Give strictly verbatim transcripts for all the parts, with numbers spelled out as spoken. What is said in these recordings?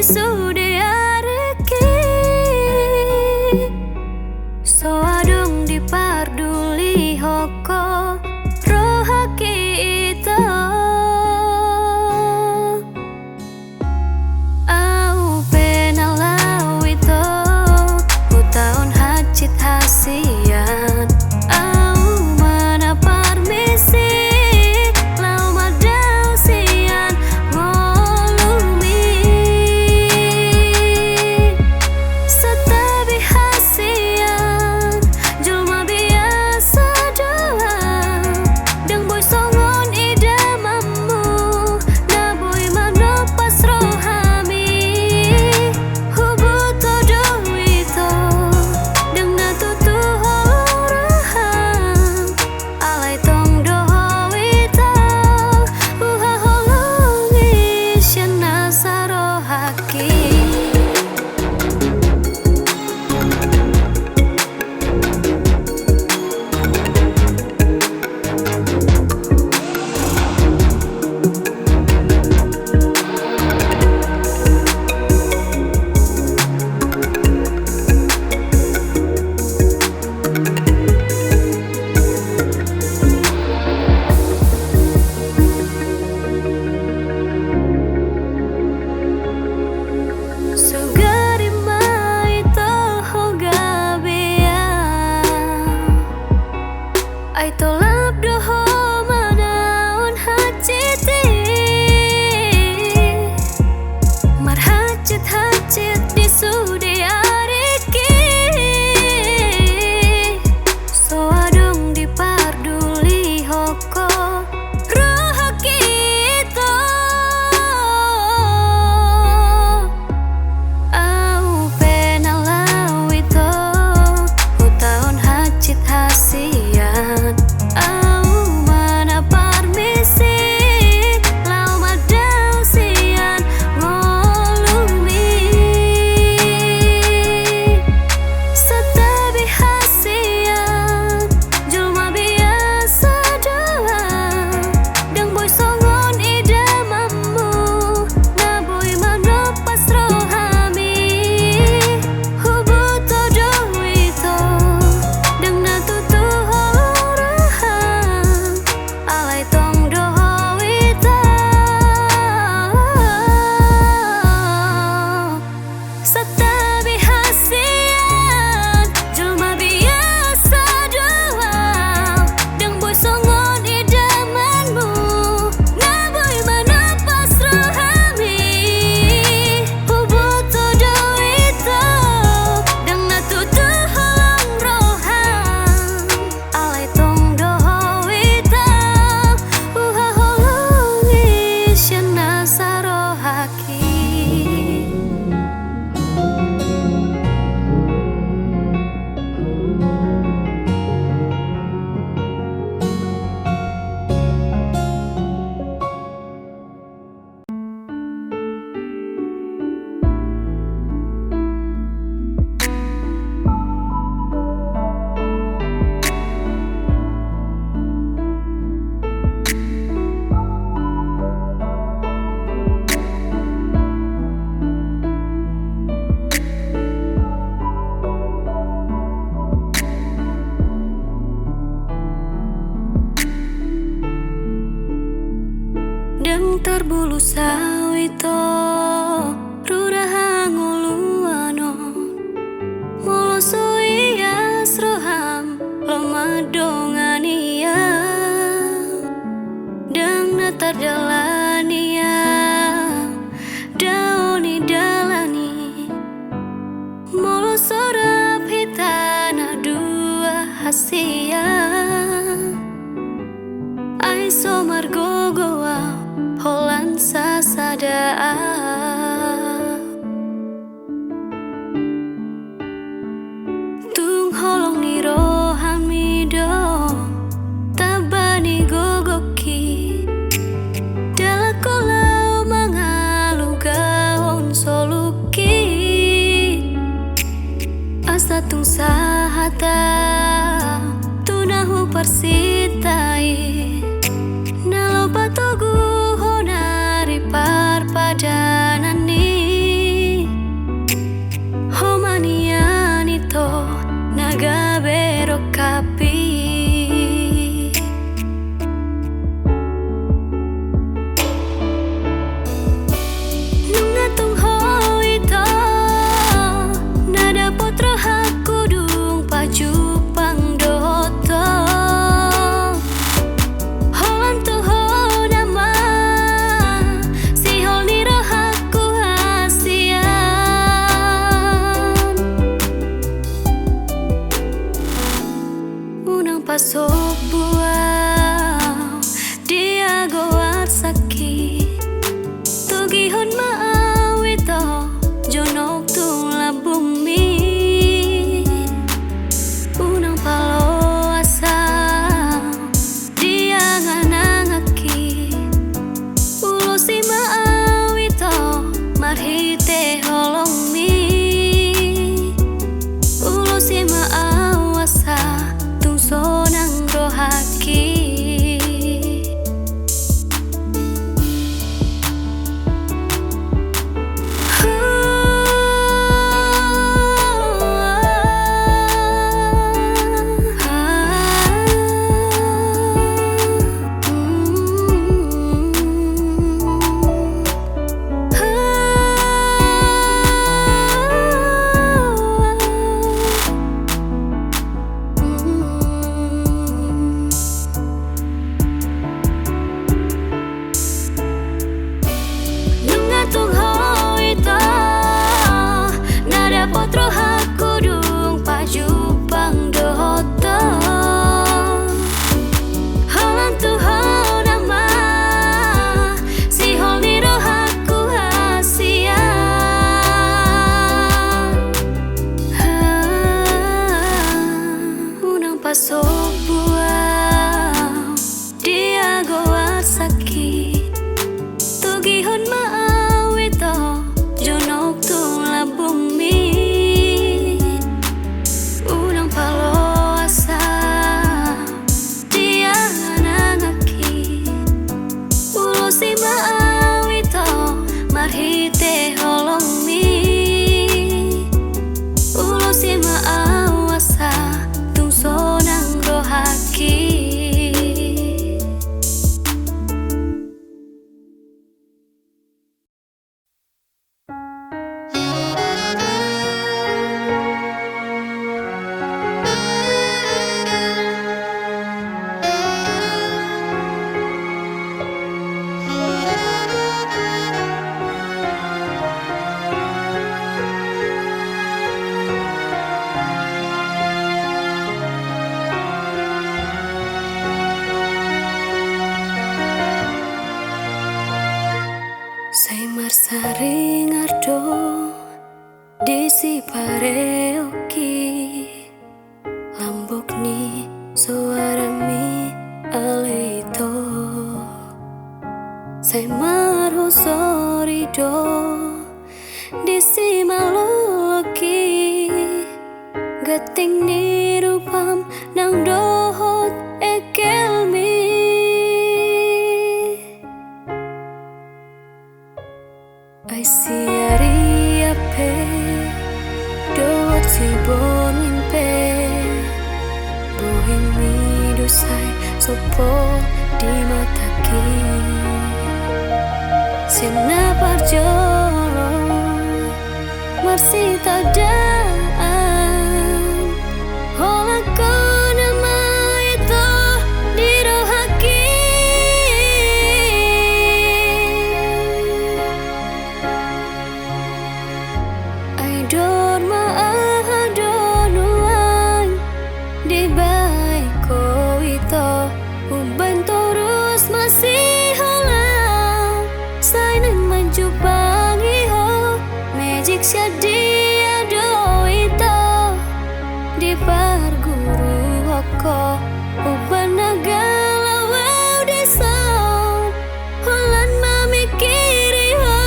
sude ariki. So adong dipardulihon ho rohangki ito. Au pe na laho ito, hutaon hansit hasian. Au ma na parmisi, laho mandao sian ngolumi. Santabi hasian, jolma biasa do au. Ndang boi songon idamanmu, na boi manompas rohami. Huboto do ito, ndang na tutu holong roham. Alai tong do ho ito, huhaholongi sian nasa rohangki. Sugari ma ito ho gabe au. Ai tolap do ho manaon hansit i. Marhansit-hansit di sude ariki. So adong dipardulihon ho rohangki ito. Au pe na laho ito, hutaon hansit hasian. Au ma na parmisi, laho mandao sian ngolumi. Santabi hasian, jolma biasa do au. Ndang boi songon idamanmu, na boi manompas rohami. Huboto do ito, ndang na tutu holong roham. Alai tong do ho ito. Santabi hasian, jolma biasa do au. Ndang boi songon idamanmu, na boi manompas rohami. Huboto do ito, ndang na tutu holong roham. Alai tong do ho ito, huhaholongi sian nasa rohangki. Ndang tarbolus au ito, rura hangoluan on. Molo so ias roham, lomo mandongani au. Ndang na tardalani au, dao ni dalan i. Molo so rap hita na dua hasian, ai so margogo au holan sasada au. Tung holong ni rohami do tamba ni gogongki, dalanku laho mangalugahon soluki. Asa tung sahat au tu na huparsinta i, na laho patoguhon ari parpadanan i. Sombu au di agoan sangkit, togihon ma au ito jonok tu lambungmi. Unang paloas au di angan-anganki, ulosi ma au ito marhite holongmi. Ulosi ma au asa tung sonang rohangki. Nunga tung ho ito na dapot rohangku dung pajumpang dohot ho. Holan tu ho nama sihol ni rohangku hasian. Unang pasombu au di agoan sangkit, togihon ma au ito jonok tu lambungmi. Unang paloas au di angan-anganki, ulosi ma au ito marhite holongmi. Ulosi ma au asa tung sonang rohangki. Sai marsaringar do di sipareonki lambok ni soarami ale ito. Sai marhusori do di simaloloki ganting ni rupam nang dohot engkelmi. Ai siaria pe dohot siborngin pe bohimi do sai sopo di matangki. Sian na parjolo marsitandaan holan ho nama ito di rohangki. Ai dor ma aha do nuaeng dibaen ho ito, umbaen torus ma sihol au sai naeng manjumpangi ho. Mejik sian dia do ito diparguruhon ho, umbaen na galau au dison holan mamingkiri ho.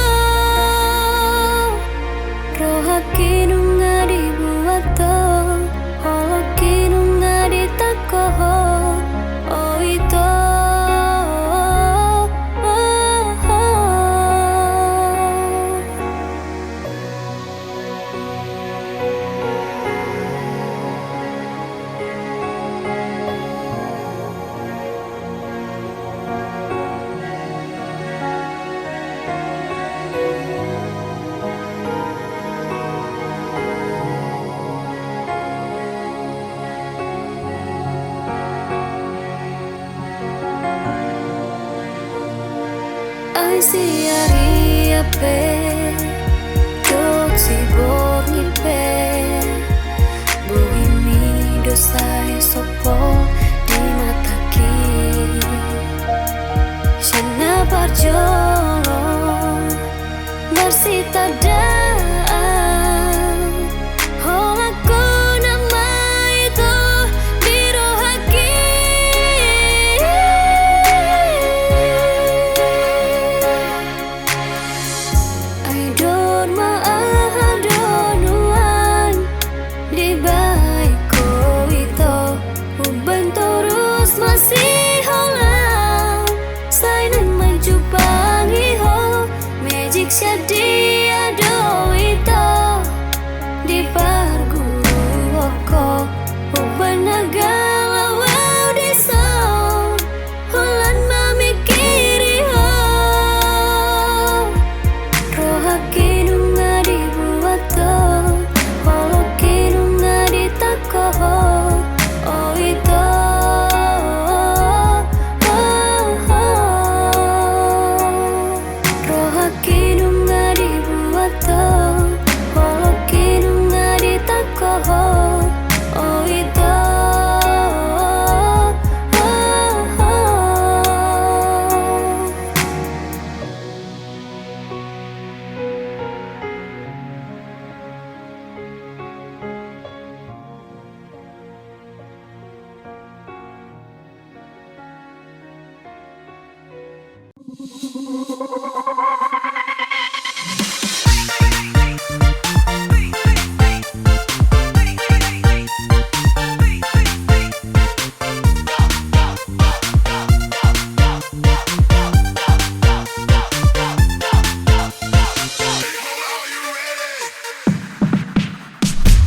Rohangki nunga dibuat ho, holongki nunga ditangko ho, o ito. Ai siaria pe dohot siborngin pe bohimi do sai sopo di Jolo marsitandaan, holan hona ma ito di rohangki. Ai dor ma aha do nuaeng dibaen ho ito, hubaen torus ma siholan. Sai naeng manjumpangi ho, magic sadia do ito diparguruhon ho, hubaen galau au dison holan mamingkiri ho. Rohangki nunga dibuat ho, holongki nunga ditangko ho, o ito. Rohangki nunga dibuat ho, holongki nunga ditangko ho, o ito.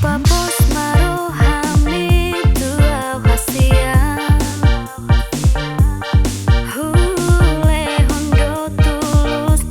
Papos ma rohami tu au hasian, hulehon do tulus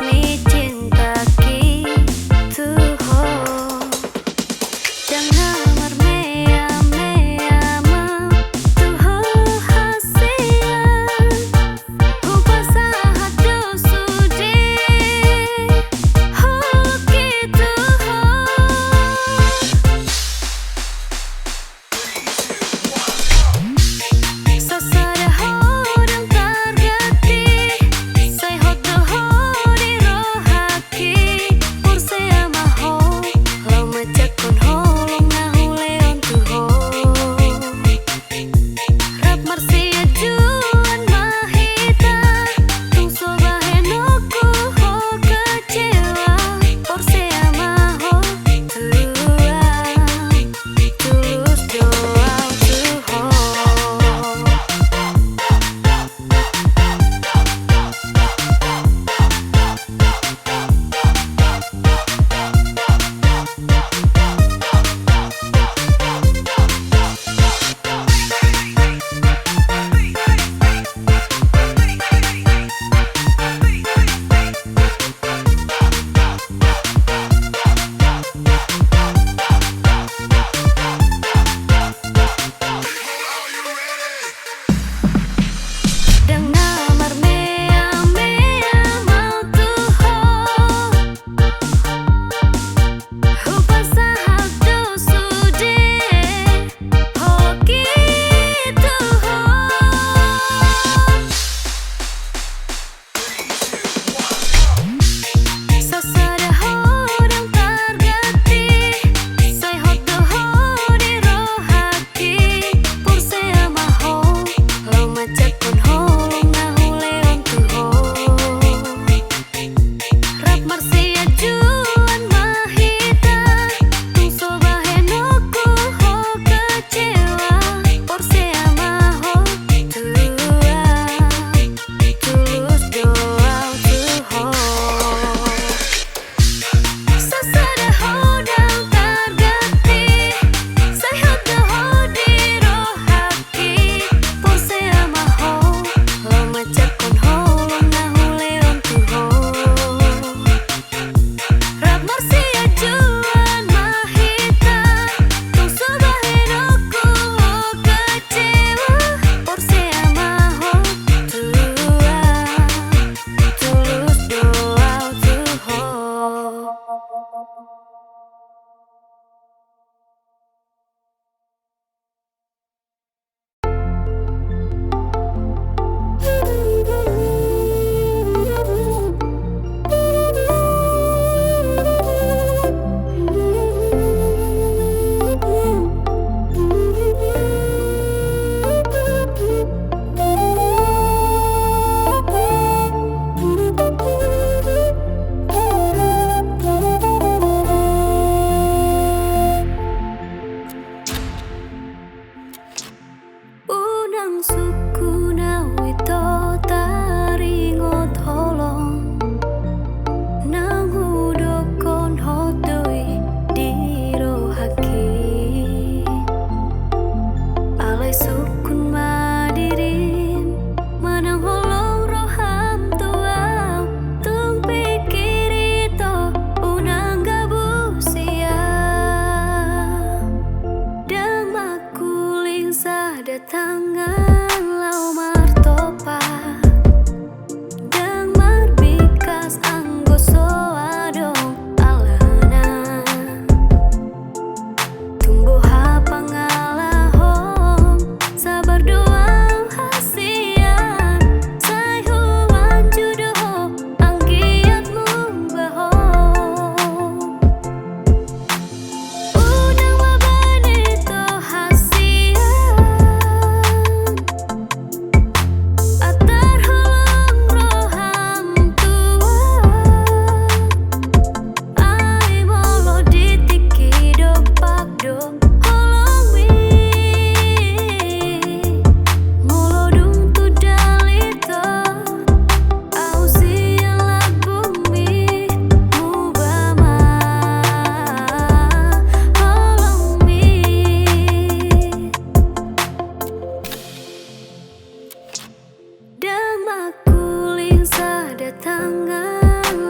Anggo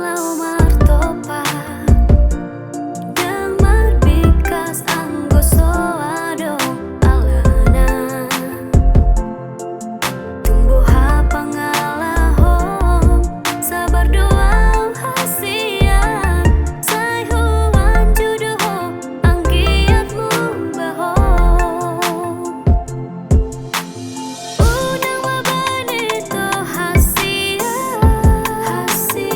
laho martopak, ndang marbingkas anggo so adong alana. Tung boha pangalahom, sabar do ahu hasian, sai huanju do ho anggiat mumbahen. Unang ma bani tu hasian, hasian.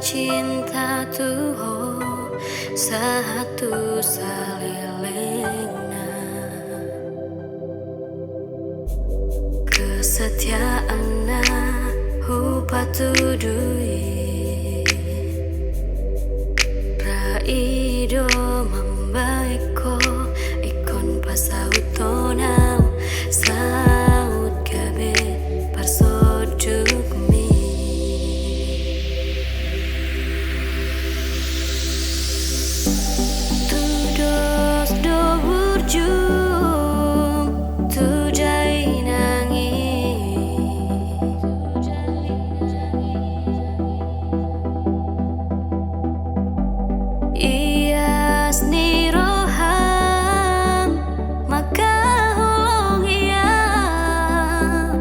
Cinta tu ho sahat tu salelengna. Kesetiaanna hupatudu i. Ra i do mambahen ho, ingkon pasaut ho nang, saut gabe parsondukmi. Tudos do burju tu dainang i. Ias ni roham mangkaholongi au,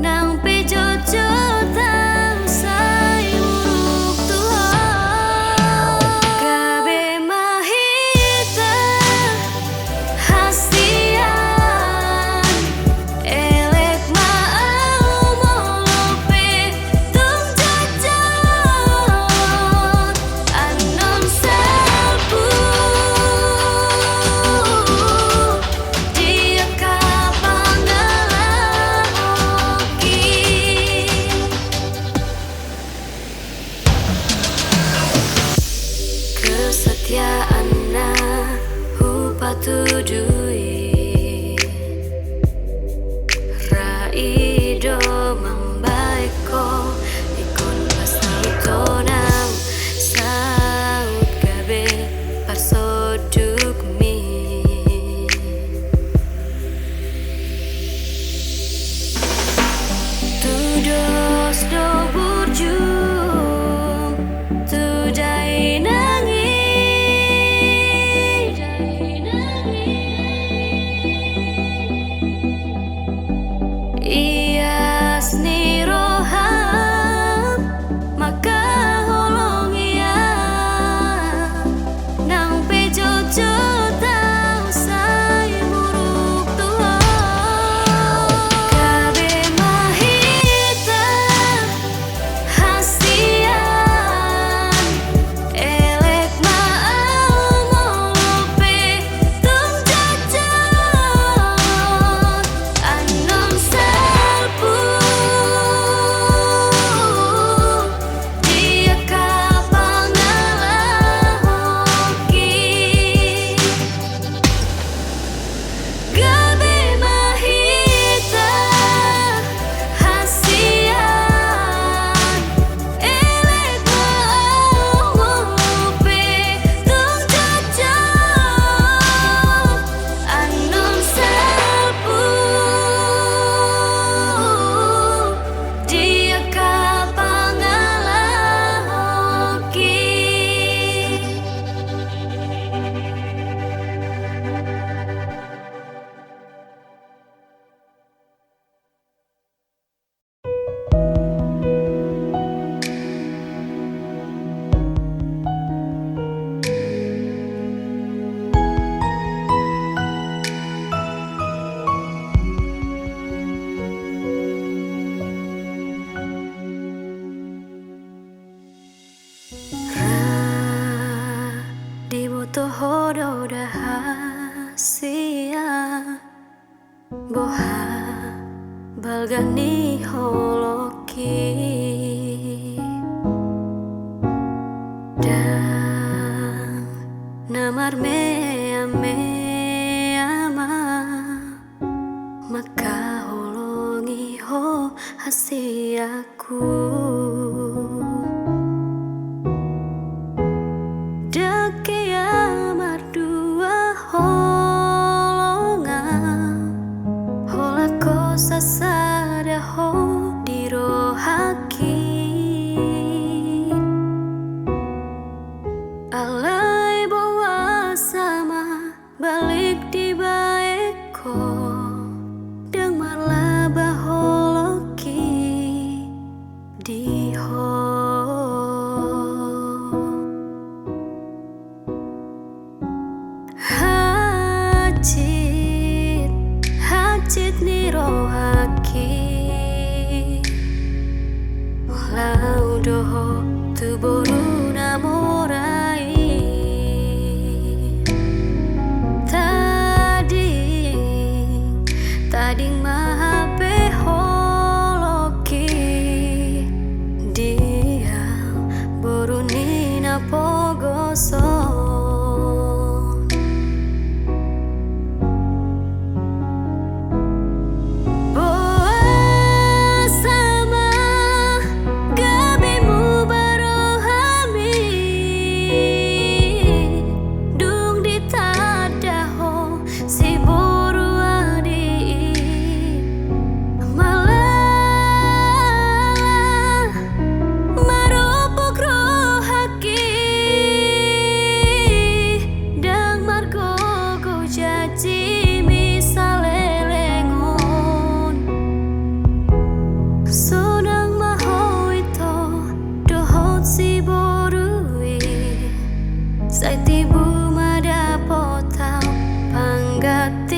nang pe jotjot au sai muruk tu ho. Gabe ma hita hasian, elek ma au molo pe tung jotjot annon salpu di angka pangalahoki. Kesetiaanna hupatudu i. Ra i do mambahen ho, ingkon pasaut ho nang, saut gabe parsondukmi. Tudos do burju tu dainang i. Ias ni roham mangkaholongi au, nang pe jotjot au sai muruk tu ho. Gabe ma hita hasian, elek ma au molo pe tung jotjot annon salpu di angka pangalahoki. Gabe ma hita hasian, elek ma au molo pe tung jotjot annon salpu di angka pangalahoki. Ra diboto ho do da hasian, boha balga ni holongki. Ndang na marmeamea ma mangkaholongi ho hasian. Ndang hea mardua holong au, holan ho sasada ho di rohangki. Alai boasa ma balik dibaen ho, ndang marlaba holongki di ho. Hansit, hansit ni rohangki, laho do ho tu boru Ding ma hape holongki, dia boru ni na pogos on. Boasa ma gabe muba rohami, dung ditanda ho si boru adi i. Malah marupuk rohangki, ndang margogo janjimi saleleng on. Sonang ma ho ito dohot si boru i, sai tibu ma dapot au pangganti